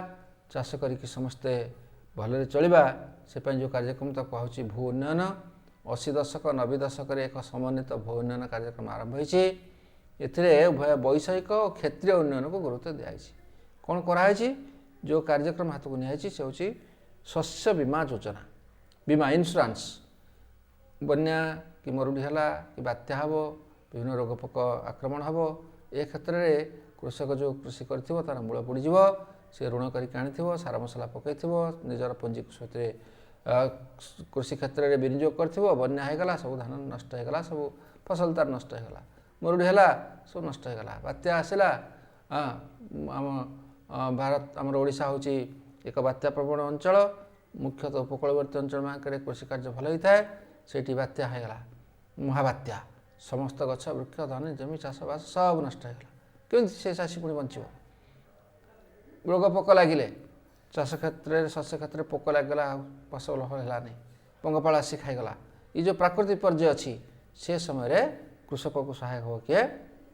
ଚାଷ କରିକି ସମସ୍ତେ ଭଲରେ ଚଳିବା, ସେ ପାଇଁ ଯେଉଁ କାର୍ଯ୍ୟକ୍ରମ, ତାକୁ କୁହାହେଉଛି ଭୂ ଉନ୍ନୟନ। 80 ଦଶକ, 90 ଦଶକରେ ଏକ ସମନ୍ୱିତ ଭୂ ଉନ୍ନୟନ କାର୍ଯ୍ୟକ୍ରମ ଆରମ୍ଭ ହୋଇଛି। ଏଥିରେ ଉଭୟ ବୈଷୟିକ ଓ କ୍ଷେତ୍ରୀୟ ଉନ୍ନୟନକୁ ଗୁରୁତ୍ୱ ଦିଆଯାଇଛି। କ'ଣ କରାହେଇଛି? ଯେଉଁ କାର୍ଯ୍ୟକ୍ରମ ହାତକୁ ନିଆଯାଇଛି, ସେ ହେଉଛି ଶସ୍ୟ ବୀମା ଯୋଜନା। ବୀମା, ଇନ୍ସୁରାନ୍ସ। ବନ୍ୟା କି ମରୁଡ଼ି ହେଲା କି ବାତ୍ୟା ହେବ, ବିଭିନ୍ନ ରୋଗ ପୋକ ଆକ୍ରମଣ ହେବ, ଏ କ୍ଷେତ୍ରରେ କୃଷକ ଯେଉଁ କୃଷି କରିଥିବ, ତା'ର ମୂଳ ବୁଡ଼ିଯିବ। ସେ ଋଣ କରିକି ଆଣିଥିବ, ସାର ମସଲା ପକାଇଥିବ, ନିଜର ପୁଞ୍ଜିକୁ ସେଥିରେ କୃଷି କ୍ଷେତ୍ରରେ ବିନିଯୋଗ କରିଥିବ। ବନ୍ୟା ହେଇଗଲା, ସବୁ ଧାନ ନଷ୍ଟ ହେଇଗଲା, ସବୁ ଫସଲ ତାର ନଷ୍ଟ ହେଇଗଲା। ମରୁଡ଼ି ହେଲା, ସବୁ ନଷ୍ଟ ହେଇଗଲା। ବାତ୍ୟା ଆସିଲା। ଆମ ଭାରତ, ଆମର ଓଡ଼ିଶା ହେଉଛି ଏକ ବାତ୍ୟା ପ୍ରବଣ ଅଞ୍ଚଳ। ମୁଖ୍ୟତଃ ଉପକୂଳବର୍ତ୍ତୀ ଅଞ୍ଚଳମାନଙ୍କରେ କୃଷି କାର୍ଯ୍ୟ ଭଲ ହେଇଥାଏ। ସେଇଠି ବାତ୍ୟା ହେଇଗଲା, ମହାବାତ୍ୟା, ସମସ୍ତ ଗଛ, ବୃକ୍ଷ, ଧନ ଜମି, ଚାଷବାସ ସବୁ ନଷ୍ଟ ହେଇଗଲା। କେମିତି ସେ ଚାଷୀ ପୁଣି ବଞ୍ଚିବ? ରୋଗ ପୋକ ଲାଗିଲେ ଚାଷ କ୍ଷେତ୍ରରେ, ଶସ୍ୟ କ୍ଷେତ୍ରରେ ପୋକ ଲାଗିଗଲା, ଆଉ ଫସଲ ହେଲା ନାହିଁ, ପଙ୍ଗପାଳ ଆସି ଖାଇଗଲା। ଏ ଯେଉଁ ପ୍ରାକୃତିକ ବିପର୍ଯ୍ୟୟ ଅଛି, ସେ ସମୟରେ କୃଷକକୁ ସହାୟକ ହେବ କିଏ?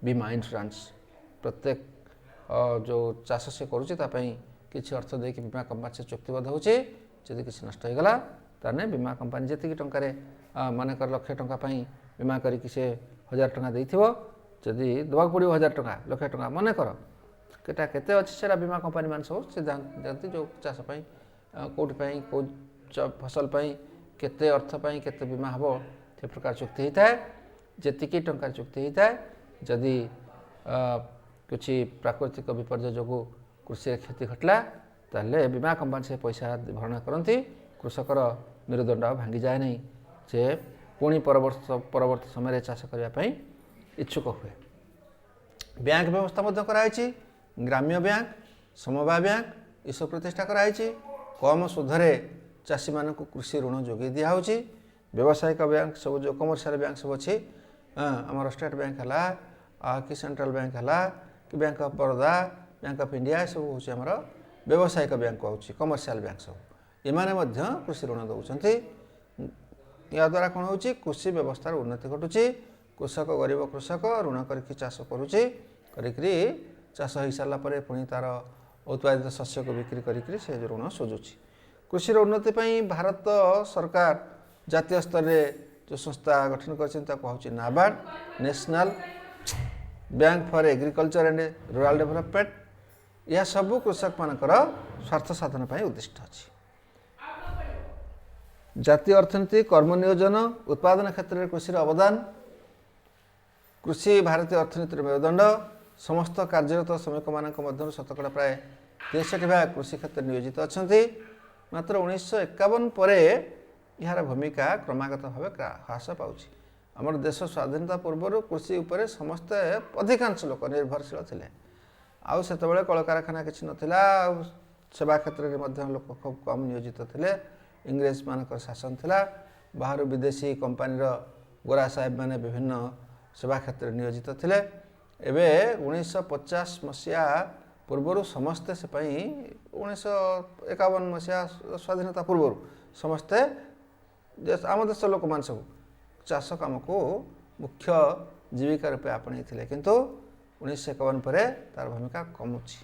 ବୀମା, ଇନ୍ସୁରାନ୍ସ। ପ୍ରତ୍ୟେକ ଯେଉଁ ଚାଷ ସେ କରୁଛି, ତା ପାଇଁ କିଛି ଅର୍ଥ ଦେଇକି ବୀମା କମ୍ପାନୀ ସେ ଚୁକ୍ତିବଦ୍ଧ ହେଉଛି। ଯଦି କିଛି ନଷ୍ଟ ହେଇଗଲା, ତାହେଲେ ବୀମା କମ୍ପାନୀ ଯେତିକି ଟଙ୍କାରେ, ମନେକର ଲକ୍ଷେ ଟଙ୍କା ପାଇଁ ବୀମା କରିକି ସେ 1000 ଟଙ୍କା ଦେଇଥିବ, ଯଦି ଦେବାକୁ ପଡ଼ିବ 1000 ଟଙ୍କା, ଲକ୍ଷେ ଟଙ୍କା ମନେକର କେଟା କେତେ ଅଛି, ସେଇଟା ବୀମା କମ୍ପାନୀ ମାନେ ସବୁ ସେ ଜାଣନ୍ତି, ଯେଉଁ ଚାଷ ପାଇଁ, କେଉଁଠି ପାଇଁ, କେଉଁ ଫସଲ ପାଇଁ, କେତେ ଅର୍ଥ ପାଇଁ କେତେ ବୀମା ହେବ, ସେ ପ୍ରକାର ଚୁକ୍ତି ହେଇଥାଏ। ଯେତିକି ଟଙ୍କାର ଚୁକ୍ତି ହେଇଥାଏ, ଯଦି କିଛି ପ୍ରାକୃତିକ ବିପର୍ଯ୍ୟୟ ଯୋଗୁଁ କୃଷିରେ କ୍ଷତି ଘଟିଲା, ତାହେଲେ ବୀମା କମ୍ପାନୀ ସେ ପଇସା ଭରଣା କରନ୍ତି। କୃଷକର ମେରୁଦଣ୍ଡ ଆଉ ଭାଙ୍ଗିଯାଏ ନାହିଁ। ସେ ପୁଣି ପରବର୍ତ୍ତୀ ସମୟରେ ଚାଷ କରିବା ପାଇଁ ଇଚ୍ଛୁକ ହୁଏ। ବ୍ୟାଙ୍କ ବ୍ୟବସ୍ଥା ମଧ୍ୟ କରାଯାଇଛି। ଗ୍ରାମ୍ୟ ବ୍ୟାଙ୍କ, ସମବାୟ ବ୍ୟାଙ୍କ ଏସବୁ ପ୍ରତିଷ୍ଠା କରାଯାଇଛି। କମ୍ ସୁଧରେ ଚାଷୀମାନଙ୍କୁ କୃଷି ଋଣ ଯୋଗାଇ ଦିଆହେଉଛି। ବ୍ୟବସାୟିକ ବ୍ୟାଙ୍କ ସବୁ, ଯେଉଁ କମର୍ସିଆଲ ବ୍ୟାଙ୍କ ସବୁ ଅଛି, ଆମର ଷ୍ଟେଟ୍ ବ୍ୟାଙ୍କ ହେଲା କି ସେଣ୍ଟ୍ରାଲ ବ୍ୟାଙ୍କ ହେଲା କି bank of Baroda, bank of India, ଏସବୁ ହେଉଛି ଆମର ବ୍ୟବସାୟିକ ବ୍ୟାଙ୍କ ହେଉଛି, କମର୍ସିଆଲ ବ୍ୟାଙ୍କ ସବୁ। ଏମାନେ ମଧ୍ୟ କୃଷି ଋଣ ଦେଉଛନ୍ତି। ଏହାଦ୍ୱାରା କ'ଣ ହେଉଛି? କୃଷି ବ୍ୟବସ୍ଥାର ଉନ୍ନତି ଘଟୁଛି। କୃଷକ, ଗରିବ କୃଷକ ଋଣ କରିକି ଚାଷ କରୁଛି। କରିକିରି ଚାଷ ହେଇସାରିଲା ପରେ ପୁଣି ତା'ର ଉତ୍ପାଦିତ ଶସ୍ୟକୁ ବିକ୍ରି କରିକିରି ସେ ଋଣ ସୁଝୁଛି। କୃଷିର ଉନ୍ନତି ପାଇଁ ଭାରତ ସରକାର ଜାତୀୟ ସ୍ତରରେ ଯେଉଁ ସଂସ୍ଥା ଗଠନ କରିଛନ୍ତି, ତାକୁ ହେଉଛି NABARD, National Bank for Agriculture and Rural Development। ଏହା ସବୁ କୃଷକମାନଙ୍କର ସ୍ୱାର୍ଥ ସାଧନ ପାଇଁ ଉଦ୍ଦିଷ୍ଟ ଅଛି। ଜାତୀୟ ଅର୍ଥନୀତି, କର୍ମ ନିୟୋଜନ, ଉତ୍ପାଦନ କ୍ଷେତ୍ରରେ କୃଷିର ଅବଦାନ। କୃଷି ଭାରତୀୟ ଅର୍ଥନୀତିର ମେରୁଦଣ୍ଡ। ସମସ୍ତ କାର୍ଯ୍ୟରତ ଶ୍ରମିକମାନଙ୍କ ମଧ୍ୟରୁ ଶତକଡ଼ା ପ୍ରାୟ 63 ଭାଗ କୃଷି କ୍ଷେତ୍ରରେ ନିୟୋଜିତ ଅଛନ୍ତି। ମାତ୍ର 1951 ପରେ ଏହାର ଭୂମିକା କ୍ରମାଗତ ଭାବେ ହ୍ରାସ ପାଉଛି। ଆମର ଦେଶ ସ୍ୱାଧୀନତା ପୂର୍ବରୁ କୃଷି ଉପରେ ସମସ୍ତେ, ଅଧିକାଂଶ ଲୋକ ନିର୍ଭରଶୀଳ ଥିଲେ। ଆଉ ସେତେବେଳେ କଳକାରଖାନା କିଛି ନଥିଲା, ଆଉ ସେବା କ୍ଷେତ୍ରରେ ମଧ୍ୟ ଲୋକ ଖୁବ୍ କମ୍ ନିୟୋଜିତ ଥିଲେ। ଇଂରେଜମାନଙ୍କର ଶାସନ ଥିଲା। ବାହାରୁ ବିଦେଶୀ କମ୍ପାନୀର ଗୋରା ସାହେବମାନେ ବିଭିନ୍ନ ସେବା କ୍ଷେତ୍ରରେ ନିୟୋଜିତ ଥିଲେ। ଏବେ 1950 ମସିହା ପୂର୍ବରୁ ସମସ୍ତେ ସେ ପାଇଁ, 1951 ମସିହା ସ୍ୱାଧୀନତା ପୂର୍ବରୁ ସମସ୍ତେ ଆମ ଦେଶ ଲୋକମାନେ ସବୁ ଚାଷ କାମକୁ ମୁଖ୍ୟ ଜୀବିକା ରୂପେ ଆପଣେଇଥିଲେ। କିନ୍ତୁ 1951 ପରେ ତାର ଭୂମିକା କମୁଛି।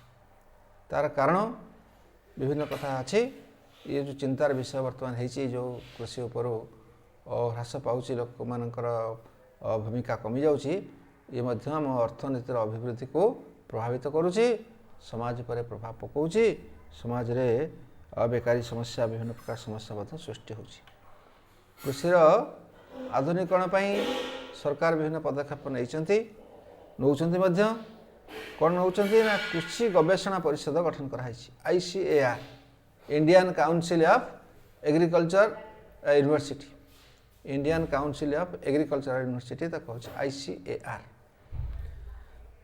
ତାର କାରଣ ବିଭିନ୍ନ କଥା ଅଛି। ଇଏ ଯେଉଁ ଚିନ୍ତାର ବିଷୟ ବର୍ତ୍ତମାନ ହେଇଛି, ଯେଉଁ କୃଷି ଉପରୁ ହ୍ରାସ ପାଉଛି, ଲୋକମାନଙ୍କର ଭୂମିକା କମିଯାଉଛି, ଇଏ ମଧ୍ୟ ଆମ ଅର୍ଥନୀତିର ଅଭିବୃଦ୍ଧିକୁ ପ୍ରଭାବିତ କରୁଛି, ସମାଜ ଉପରେ ପ୍ରଭାବ ପକାଉଛି। ସମାଜରେ ବେକାରୀ ସମସ୍ୟା, ବିଭିନ୍ନ ପ୍ରକାର ସମସ୍ୟା ମଧ୍ୟ ସୃଷ୍ଟି ହେଉଛି। କୃଷିର ଆଧୁନିକରଣ ପାଇଁ ସରକାର ବିଭିନ୍ନ ପଦକ୍ଷେପ ନେଇଛନ୍ତି, ନେଉଛନ୍ତି ମଧ୍ୟ। କ'ଣ ନେଉଛନ୍ତି ନା, କୃଷି ଗବେଷଣା ପରିଷଦ ଗଠନ କରାହେଇଛି, ICAR, Indian Council of Agriculture University, Indian Council of Agriculture University, ତାକୁ ହେଉଛି ଆଇସିଏଆର୍।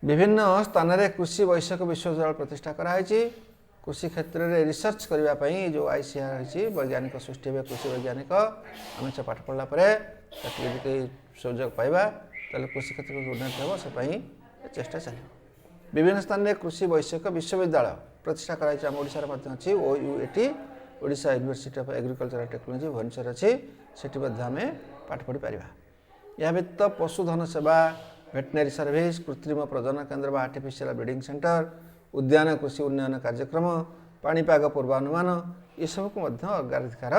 ବିଭିନ୍ନ ସ୍ଥାନରେ କୃଷି ବୈଷୟିକ ବିଶ୍ୱବିଦ୍ୟାଳୟ ପ୍ରତିଷ୍ଠା କରାହେଇଛି। କୃଷି କ୍ଷେତ୍ରରେ ରିସର୍ଚ୍ଚ କରିବା ପାଇଁ ଯେଉଁ ଆଇସିଏଆର୍ ରହିଛି, ବୈଜ୍ଞାନିକ ସୃଷ୍ଟି ହେବେ, କୃଷି ବୈଜ୍ଞାନିକ। ଆମେ ସେ ପାଠ ପଢ଼ିଲା ପରେ ଚାକିରି ଯଦି କେହି ସୁଯୋଗ ପାଇବା, ତାହେଲେ କୃଷି କ୍ଷେତ୍ରରେ ଉନ୍ନତି ହେବ, ସେ ପାଇଁ ଚେଷ୍ଟା ଚାଲିବ। ବିଭିନ୍ନ ସ୍ଥାନରେ କୃଷି ବୈଷୟିକ ବିଶ୍ୱବିଦ୍ୟାଳୟ ପ୍ରତିଷ୍ଠା କରାଯାଇଛି। ଆମ ଓଡ଼ିଶାରେ ମଧ୍ୟ ଅଛି OUAT, Odisha University of Agriculture Technology, Bhubaneswar ଅଛି। ସେଠି ମଧ୍ୟ ଆମେ ପାଠ ପଢ଼ିପାରିବା। ଏହା ବ୍ୟତୀତ ପଶୁଧନ ସେବା, ଭେଟେନାରୀ ସର୍ଭିସ, କୃତ୍ରିମ ପ୍ରଜନନ କେନ୍ଦ୍ର ବା ଆର୍ଟିଫିସିଆଲ ବ୍ରିଡ଼ିଂ ସେଣ୍ଟର, ଉଦ୍ୟାନ କୃଷି ଉନ୍ନୟନ କାର୍ଯ୍ୟକ୍ରମ, ପାଣିପାଗ ପୂର୍ବାନୁମାନ, ଏସବୁକୁ ମଧ୍ୟ ଅଗ୍ରାଧିକାର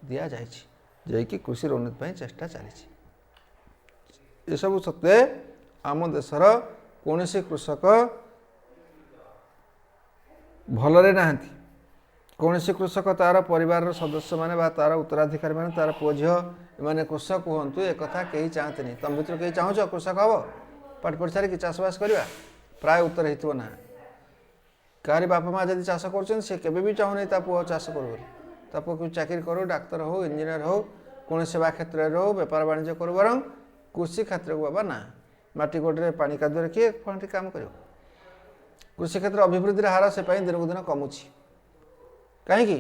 ଦିଆଯାଇଛି, ଯାଇକି କୃଷିର ଉନ୍ନତି ପାଇଁ ଚେଷ୍ଟା ଚାଲିଛି। ଏସବୁ ସତ୍ତ୍ୱେ ଆମ ଦେଶର କୌଣସି କୃଷକ ଭଲରେ ନାହାନ୍ତି। କୌଣସି କୃଷକ, ତା'ର ପରିବାରର ସଦସ୍ୟମାନେ ବା ତା'ର ଉତ୍ତରାଧିକାରୀମାନେ, ତା'ର ପୁଅ ଝିଅ ଏମାନେ କୃଷକ ହୁଅନ୍ତୁ, ଏକଥା କେହି ଚାହାନ୍ତିନି। ତମ ଭିତରୁ କେହି ଚାହୁଁଛ କୃଷକ ହେବ, ପାଠ ପଢ଼ି ସାରିକି ଚାଷବାସ କରିବା? ପ୍ରାୟ ଉତ୍ତର ହେଇଥିବ ନା। କାହାରି ବାପା ମା ଯଦି ଚାଷ କରୁଛନ୍ତି, ସେ କେବେ ବି ଚାହୁଁନି ତା ପୁଅ ଚାଷ କରୁ ବୋଲି। ତା ପୁଅ ଚାକିରି କରୁ, ଡାକ୍ତର ହଉ, ଇଞ୍ଜିନିୟର ହଉ, କୌଣସି ସେବା କ୍ଷେତ୍ରରେ ହଉ, ବେପାର ବାଣିଜ୍ୟ କରୁ, ବରଂ କୃଷି କ୍ଷେତ୍ରକୁ ବାବା ନା। ମାଟି ଗୋଡ଼ରେ, ପାଣି କାଦୁଅରେ କିଏ କ'ଣ କାମ କରିବ? କୃଷି କ୍ଷେତ୍ର ଅଭିବୃଦ୍ଧିର ହାର ସେ ପାଇଁ ଦିନକୁ ଦିନ କମୁଛି। କାହିଁକି?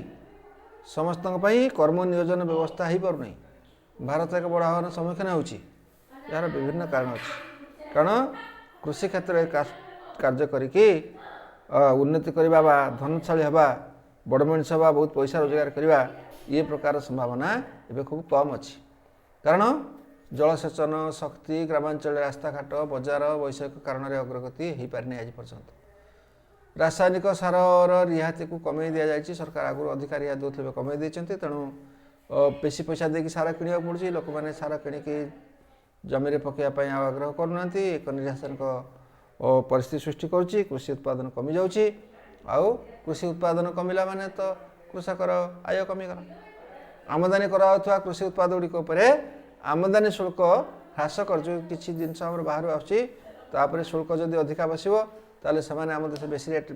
ସମସ୍ତଙ୍କ ପାଇଁ କର୍ମ ନିୟୋଜନ ବ୍ୟବସ୍ଥା ହେଇପାରୁନାହିଁ। ଭାରତ ଏକ ବଡ଼ ଆହ୍ୱାନ ସମ୍ମୁଖୀନ ହେଉଛି। ଏହାର ବିଭିନ୍ନ କାରଣ ଅଛି। କାରଣ କୃଷି କ୍ଷେତ୍ରରେ କାର୍ଯ୍ୟ କରିକି ଉନ୍ନତି କରିବା ବା ଧନଶାଳୀ ହେବା, ବଡ଼ ମଣିଷ ହେବା, ବହୁତ ପଇସା ରୋଜଗାର କରିବା, ଇଏ ପ୍ରକାର ସମ୍ଭାବନା ଏବେ ଖୁବ୍ କମ୍ ଅଛି। କାରଣ ଜଳସେଚନ, ଶକ୍ତି, ଗ୍ରାମାଞ୍ଚଳରେ ରାସ୍ତାଘାଟ, ବଜାର, ବୈଷୟିକ କାରଣରେ ଅଗ୍ରଗତି ହୋଇପାରିନି ଆଜି ପର୍ଯ୍ୟନ୍ତ। ରାସାୟନିକ ସାରର ରିହାତିକୁ କମେଇ ଦିଆଯାଇଛି। ସରକାର ଆଗରୁ ଅଧିକା ରିହାତି ଦେଉଥିଲେ, କମେଇ ଦେଇଛନ୍ତି। ତେଣୁ ବେଶୀ ପଇସା ଦେଇକି ସାର କିଣିବାକୁ ପଡ଼ୁଛି। ଲୋକମାନେ ସାର କିଣିକି ଜମିରେ ପକାଇବା ପାଇଁ ଆଉ ଆଗ୍ରହ କରୁନାହାନ୍ତି। ଏକ ନିରାଶାଜନକ ପରିସ୍ଥିତି ସୃଷ୍ଟି କରୁଛି। କୃଷି ଉତ୍ପାଦନ କମିଯାଉଛି, ଆଉ କୃଷି ଉତ୍ପାଦନ କମିଲା ମାନେ ତ କୃଷକର ଆୟ କମିଗଲା। ଆମଦାନୀ କରାଯାଉଥିବା କୃଷି ଉତ୍ପାଦ ଗୁଡ଼ିକ ଉପରେ ଆମଦାନୀ ଶୁଳ୍କ ହ୍ରାସ କରୁଛୁ। କିଛି ଜିନିଷ ଆମର ବାହାରୁ ଆସୁଛି, ତାପରେ ଶୁଳ୍କ ଯଦି ଅଧିକା ବସିବ, ତାହେଲେ ସେମାନେ ଆମ ଦେଶ ବେଶୀ ରେଟ୍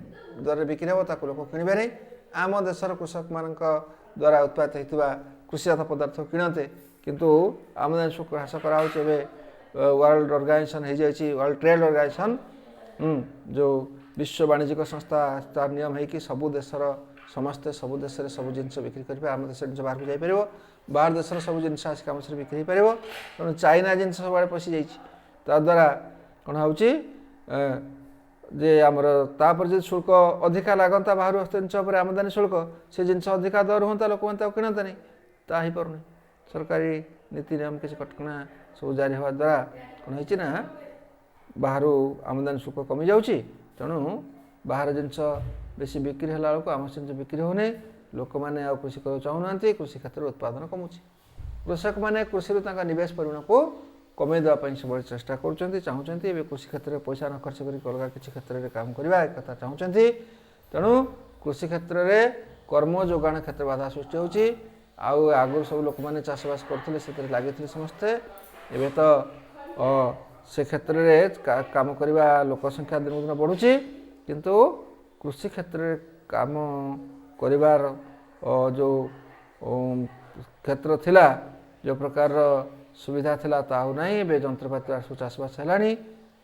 ଦରରେ ବିକ୍ରି ହେବ, ତାକୁ ଲୋକ କିଣିବେ ନାହିଁ। ଆମ ଦେଶର କୃଷକମାନଙ୍କ ଦ୍ୱାରା ଉତ୍ପାଦିତ ହୋଇଥିବା କୃଷିଜାତ ପଦାର୍ଥ କିଣନ୍ତେ, କିନ୍ତୁ ଆମଦାନୀ ଶୁଳ୍କ ହ୍ରାସ କରାହେଉଛି। ଏବେ ୱାର୍ଲଡ ଅର୍ଗାନାଇଜେସନ୍ ହେଇଯାଇଛି, ୱାର୍ଲଡ ଟ୍ରେଡ୍ ଅର୍ଗାନାଇଜେସନ୍, ଯେଉଁ ବିଶ୍ୱ ବାଣିଜ୍ୟିକ ସଂସ୍ଥା, ତାର ନିୟମ ହେଇକି ସବୁ ଦେଶର ସମସ୍ତେ ସବୁ ଦେଶରେ ସବୁ ଜିନିଷ ବିକ୍ରି କରିବେ। ଆମ ଦେଶର ଜିନିଷ ବାହାରକୁ ଯାଇପାରିବ, ବାହାର ଦେଶର ସବୁ ଜିନିଷ ଆସିକି ଆମ ଦେଶରେ ବିକ୍ରି ହେଇପାରିବ। ତେଣୁ ଚାଇନା ଜିନିଷ ସବୁଆଡ଼େ ପଶିଯାଇଛି। ତାଦ୍ୱାରା କ'ଣ ହେଉଛି ଯେ ଆମର ତାପରେ ଯଦି ଶୁଳ୍କ ଅଧିକା ଲାଗନ୍ତା ବାହାରୁ ଆସୁଥିବା ଜିନିଷ ଉପରେ ଆମଦାନୀ ଶୁଳ୍କ, ସେ ଜିନିଷ ଅଧିକା ଦର ହୁଅନ୍ତା, ଲୋକମାନେ ତାକୁ କିଣନ୍ତାନି। ତାହା ହେଇପାରୁନି। ସରକାରୀ ନୀତି ନିୟମ କିଛି କଟକଣା ସବୁ ଜାରି ହେବା ଦ୍ୱାରା କ'ଣ ହେଇଛି ନା ବାହାରୁ ଆମଦାନୀ ଶୁଳ୍କ କମିଯାଉଛି। ତେଣୁ ବାହାର ଜିନିଷ ବେଶୀ ବିକ୍ରି ହେଲା ବେଳକୁ ଆମ ଜିନିଷ ବିକ୍ରି ହେଉନି। ଲୋକମାନେ ଆଉ କୃଷି କରିବାକୁ ଚାହୁଁନାହାନ୍ତି। କୃଷି କ୍ଷେତ୍ରରେ ଉତ୍ପାଦନ କମୁଛି। କୃଷକମାନେ କୃଷିରୁ ତାଙ୍କ ନିବେଶ ପରିମାଣକୁ କମେଇ ଦେବା ପାଇଁ ସବୁବେଳେ ଚେଷ୍ଟା କରୁଛନ୍ତି, ଚାହୁଁଛନ୍ତି। ଏବେ କୃଷି କ୍ଷେତ୍ରରେ ପଇସା ନ ଖର୍ଚ୍ଚ କରିକି ଅଲଗା କିଛି କ୍ଷେତ୍ରରେ କାମ କରିବା ଏକଥା ଚାହୁଁଛନ୍ତି। ତେଣୁ କୃଷି କ୍ଷେତ୍ରରେ କର୍ମ ଯୋଗାଣ କ୍ଷେତ୍ର ବାଧା ସୃଷ୍ଟି ହେଉଛି। ଆଉ ଆଗରୁ ସବୁ ଲୋକମାନେ ଚାଷବାସ କରୁଥିଲେ, ସେଥିରେ ଲାଗିଥିଲେ ସମସ୍ତେ। ଏବେ ତ ସେ କ୍ଷେତ୍ରରେ କାମ କରିବା ଲୋକ ସଂଖ୍ୟା ଦିନକୁ ଦିନ ବଢ଼ୁଛି, କିନ୍ତୁ କୃଷି କ୍ଷେତ୍ରରେ କାମ କରିବାର ଯେଉଁ କ୍ଷେତ୍ର ଥିଲା, ଯେଉଁ ପ୍ରକାରର ସୁବିଧା ଥିଲା, ତା ଆଉ ନାହିଁ। ଏବେ ଯନ୍ତ୍ରପାତି ସବୁ ଚାଷବାସ ହେଲାଣି।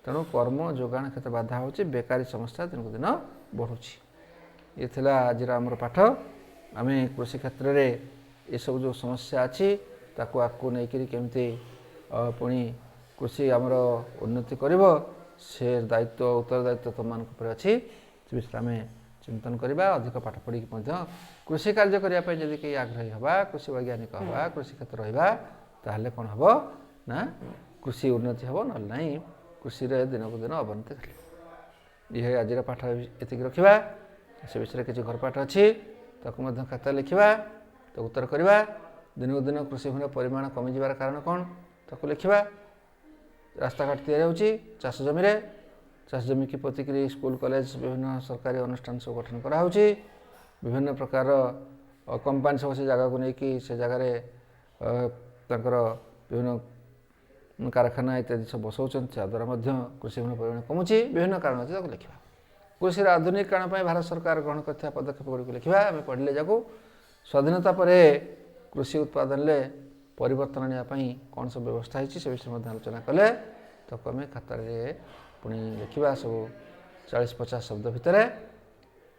ତେଣୁ କର୍ମ ଯୋଗାଣ କ୍ଷେତ୍ର ବାଧା ହେଉଛି, ବେକାରୀ ସମସ୍ୟା ଦିନକୁ ଦିନ ବଢ଼ୁଛି। ଇଏ ଥିଲା ଆଜିର ଆମର ପାଠ। ଆମେ କୃଷି କ୍ଷେତ୍ରରେ ଏସବୁ ଯେଉଁ ସମସ୍ୟା ଅଛି, ତାକୁ ଆଗକୁ ନେଇକରି କେମିତି ପୁଣି କୃଷି ଆମର ଉନ୍ନତି କରିବ, ସେ ଦାୟିତ୍ୱ, ଉତ୍ତରଦାୟିତ୍ୱ ତୁମମାନଙ୍କ ଉପରେ ଅଛି। ସେ ବିଷୟରେ ଆମେ ଚିନ୍ତନ କରିବା। ଅଧିକ ପାଠ ପଢ଼ିକି ମଧ୍ୟ କୃଷି କାର୍ଯ୍ୟ କରିବା ପାଇଁ ଯଦି କେହି ଆଗ୍ରହୀ ହେବା, କୃଷି ବୈଜ୍ଞାନିକ ହେବା, କୃଷି କ୍ଷେତ୍ର ରହିବା, ତାହେଲେ କ'ଣ ହେବ ନା କୃଷି ଉନ୍ନତି ହେବ, ନହେଲେ ନାହିଁ କୃଷିରେ ଦିନକୁ ଦିନ ଅବନତି ଘଟିବ। ଇଏ ଆଜିର ପାଠ ଏତିକି ରଖିବା। ସେ ବିଷୟରେ କିଛି ଘରପାଠ ଅଛି, ତାକୁ ମଧ୍ୟ ଖାତା ଲେଖିବା, ତାକୁ ଉତ୍ତର କରିବା। ଦିନକୁ ଦିନ କୃଷି ଭୂମିର ପରିମାଣ କମିଯିବାର କାରଣ କ'ଣ, ତାକୁ ଲେଖିବା। ରାସ୍ତାଘାଟ ତିଆରି ହେଉଛି ଚାଷ ଜମିରେ, ଚାଷ ଜମିକି ପୋତିକିରି ସ୍କୁଲ, କଲେଜ, ବିଭିନ୍ନ ସରକାରୀ ଅନୁଷ୍ଠାନ ସବୁ ଗଠନ କରାହେଉଛି। ବିଭିନ୍ନ ପ୍ରକାରର କମ୍ପାନୀ ସବୁ ସେ ଜାଗାକୁ ନେଇକି ସେ ଜାଗାରେ ତାଙ୍କର ବିଭିନ୍ନ କାରଖାନା ଇତ୍ୟାଦି ସବୁ ବସାଉଛନ୍ତି। ଯାହାଦ୍ୱାରା ମଧ୍ୟ କୃଷି ଭୂମିର ପରିମାଣ କମୁଛି। ବିଭିନ୍ନ କାରଣ ଅଛି, ତାକୁ ଲେଖିବା। କୃଷିର ଆଧୁନିକୀକରଣ ପାଇଁ ଭାରତ ସରକାର ଗ୍ରହଣ କରିଥିବା ପଦକ୍ଷେପ ଗୁଡ଼ିକୁ ଲେଖିବା। ଆମେ ପଢ଼ିଲେ ଯାକୁ। ସ୍ୱାଧୀନତା ପରେ କୃଷି ଉତ୍ପାଦନରେ ପରିବର୍ତ୍ତନ ଆଣିବା ପାଇଁ କ'ଣ ସବୁ ବ୍ୟବସ୍ଥା ହେଇଛି, ସେ ବିଷୟରେ ମଧ୍ୟ ଆଲୋଚନା କଲେ। ତାକୁ ଆମେ ଖାତାରେ ପୁଣି ଲେଖିବା ସବୁ 40-50 ଶବ୍ଦ ଭିତରେ।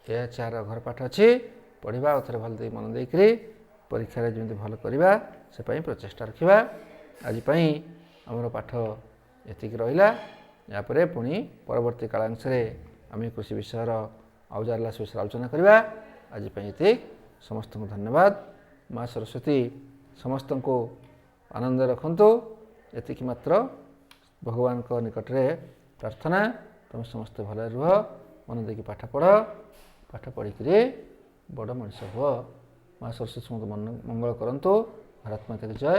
ଏହା ଚାର ଘର ପାଠ ଅଛି, ପଢ଼ିବା ଆଉ ଥରେ ଭଲ ଦେଇ ମନ ଦେଇକରି ପରୀକ୍ଷାରେ ଯେମିତି ଭଲ କରିବା ସେ ପାଇଁ ପ୍ରଚେଷ୍ଟା ରଖିବା। ଆଜି ପାଇଁ ଆମର ପାଠ ଏତିକି ରହିଲା। ଏହାପରେ ପୁଣି ପରବର୍ତ୍ତୀ କାଳାଂଶରେ ଆମେ କୃଷି ବିଷୟର ଆଉ ଯାହା ସେ ବିଷୟରେ ଆଲୋଚନା କରିବା। ଆଜି ପାଇଁ ଏତିକି। ସମସ୍ତଙ୍କୁ ଧନ୍ୟବାଦ। ମା ସରସ୍ୱତୀ ସମସ୍ତଙ୍କୁ ଆନନ୍ଦ ରଖନ୍ତୁ, ଏତିକି ମାତ୍ର ଭଗବାନଙ୍କ ନିକଟରେ ପ୍ରାର୍ଥନା। ତୁମେ ସମସ୍ତେ ଭଲରେ ରୁହ, ମନ ଦେଇକି ପାଠ ପଢ଼, ପାଠ ପଢ଼ିକିରି ବଡ଼ ମଣିଷ ହୁଅ। ମା ସରସ୍ୱତୀ ସମସ୍ତ ମନ ମଙ୍ଗଳ କରନ୍ତୁ। ଭାରତ ମାତାକି ଜୟ।